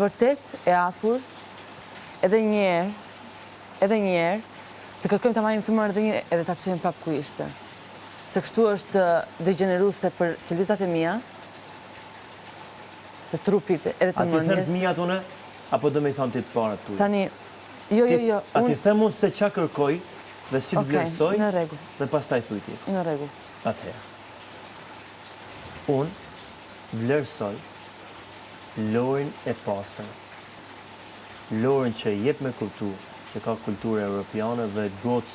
vërtetë e hapur, edhe një herë, edhe një herë, të kërkojmë ta marrim këtë marrëdhënie edhe ta çojmë prapë ku ishte. Se kështu është degjeneruese për qelizat e mia, të trupit edhe të A t'i them mendjes. të miat une, apo do me i thonë ti të parat tuja? Tani, jo, jo, jo, A t'i unë, them unë se ça kërkoj dhe si të okej, vlerësoj në rregull, dhe pastaj thuj ti. në rregull. Atëherë, unë vlerësoj Lorin e pastër, Lorin që jep me kuptu që ka kulturë europiane dhe gocë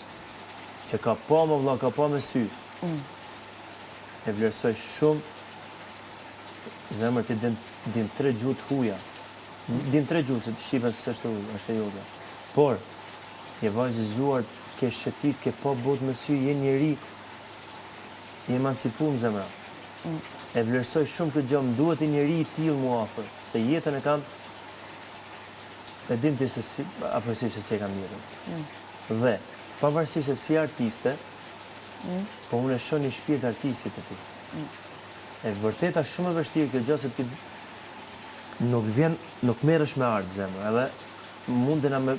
që ka pa mo vlla, ka pa me sy. E vlerësoj shumë zemër ti din, din tre gjuhë të huja. Din tre gjuhë, se shqipen s'është e huaj, është e jotja. Por, je vajzë e zgjuar, ke shëtit, ke pa botë me sy, je njeri i emancipum zemra. E vlerësoj shumë këtë gjë, më duhet një njeri i tillë mu afër, se jetën e kam e din ti se si, afërsisht se si e kam jetën. Dhe, pavarësisht se si artiste, po unë e shoh një shpirt artisti te ti. E vërteta shumë e vështirë kjo gjë se ti nuk vjen, nuk merresh me art zemër, edhe mundena me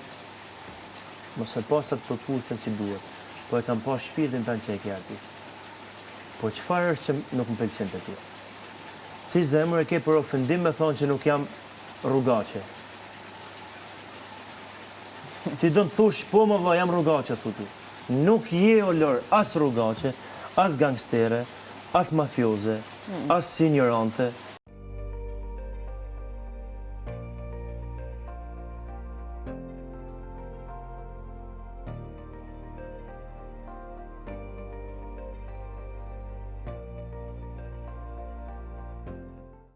mos e pas atë përputhjen si duhet, po e kam pa shpirtin tënd që e ke artist. Po çfarë është që nuk më pëlqen te ti? Ti zemër e ke për ofendim me thonë që nuk jam rrugaçe. Ti do të thush, po mo vlla, jam rrugaçe, thu ti. Nuk je o Lor as rrugaçe, as gangstere, as mafioze, as ignorante.